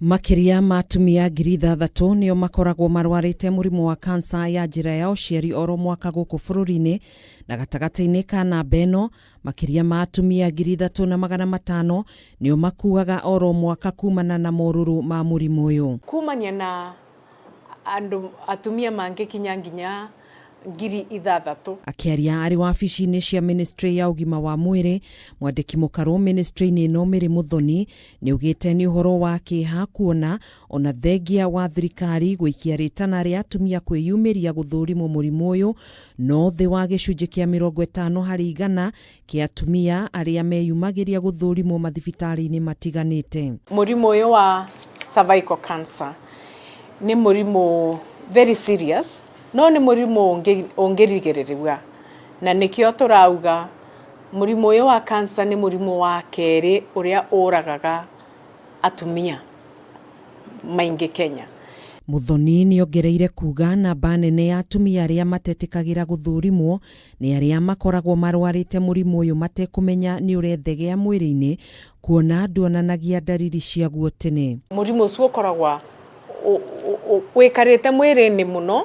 Makĩria ma atumia 6,000 nĩo makoragwo marwarĩte mũrimũ wa kansa ya njĩra ya ũciari oro mwaka gũkũ bũrũri-inĩ, na gatagatĩ-inĩ ka namba ĩno makĩria ma atumia 3,500 nĩo makuaga oro mwaka kumana na morũrũ ma mũrimũ ũyũ. Kumania na andu atumia mangĩkinya nginya 6,000. Akĩaria arĩ wabici-inĩ cia ministry ya ũgima wa mwĩrĩ, mwandĩki mũkarũ ministry-inĩ ĩno Mary Muthoni nĩaugĩte nĩ ũhoro wa kĩeha kuona ona thengia wa thirikari gũikia rĩtana rĩa atumia kwĩyumĩria gũthũrimwo mũrimũ ũyũ, no thĩ wa gĩcunjĩ kĩa 50% kĩa atumia arĩa meyumagĩria gũthũrimwo mathibitarĩ-inĩ matiganĩte. Mũrimũ ũyũ wa cervical cancer nĩ mũrimũ very serious, no nĩ mũrimũ ũngĩrigĩrĩrĩria, na nĩkĩo tũrauga mũrimũ ũyũ wa cancer nĩ mũrimũ wa kerĩ ũrĩa ũragaga atumia maingĩ Kenya. Muthoni nĩongereire kuga namba nene ya atumia arĩa matetĩkagĩra gũthũrimwo nĩ arĩa makoragwo marwarĩte mũrimũ ũyũ matekũmenya nĩ ũrethegea mwĩrĩ-inĩ, kuona nduonanagia ndariri ciaguo tene. Mũrimũ ũcio ũkoragwo wĩkarĩte mwĩrĩ-inĩ mũno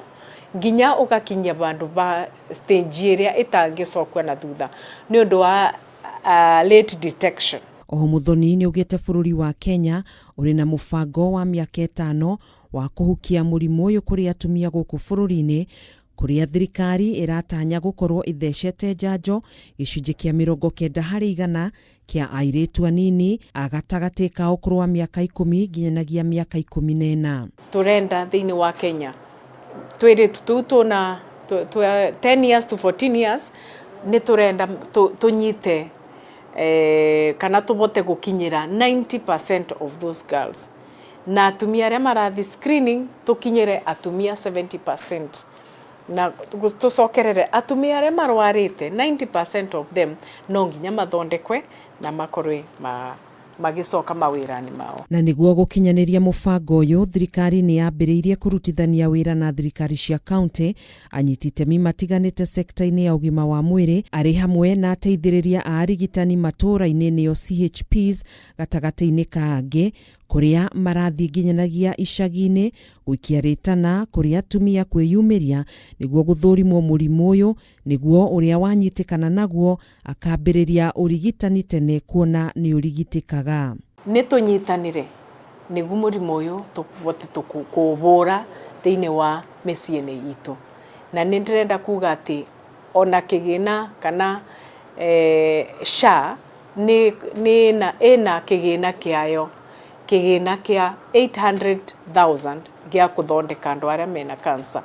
nginya ũgakinyia vandũ ba stage ĩrĩa ĩtangĩcokwo na thutha nĩ ũndũ wa late detection. Oho Muthoni nĩaugĩte bũrũri wa Kenya ũrĩ na mũbango wa mĩaka 5 wa kũhukia mũrimũ ũyũ kũrĩ atumia gũkũ bũrũri-inĩ, kũrĩa thirikari ĩratanya gũkorwo ĩthecete njanjo gĩcunjĩ kĩa 90% kĩa airĩtu anini a gatagatĩ ka ũkũrũ wa mĩaka 10 nginyanagia mĩaka 14. Tũrenda thĩinĩ wa Kenya twĩrĩtu tũu tũna 10 years to 14 years nĩ tũrenda tũnyite kana tũbote gũkinyĩra 90% of those girls, na atumia arĩa marathi screening tũkinyĩre atumia 70%, na tũcokerere atumia arĩa marwarĩte 90% of them no nginya mathondekwe na makorwe magĩcoka mawĩra-inĩ mao. Na nĩguo gũkinyanĩria mũbango ũyũ, thirikari nĩ yambĩrĩirie kũrutithania wĩra na thirikari cia kaunti, anyiti itemi matiganĩte sekta-inĩ ya ũgima wa mwĩrĩ, arĩ hamwe na ateithĩrĩria a arigitani matũũra-inĩ nĩo CHPs gatagatĩ-inĩ ka angĩ, kũrĩa marathiĩ nginyanagia icagi-inĩ gũikia rĩtana kũrĩ atumia kwĩyumĩria nĩguo gũthũrimwo mũrimũ ũyũ, nĩguo ũrĩa wanyitĩkana naguo akambĩrĩria ũrigitani tene kuona nĩ ũrigitĩkaga. Nĩ tũnyitanĩre nĩguo mũrimũ ũyũ tũbote kũũbũra thĩinĩ wa mĩciĩ-inĩ itũ, na nĩ ndĩrenda kuga atĩ ona kĩgĩna kana SHA nĩ ĩna kĩgĩna kĩayo, kĩgĩna kĩa 800,000 gĩa gũthondeka andũ arĩa mena cancer.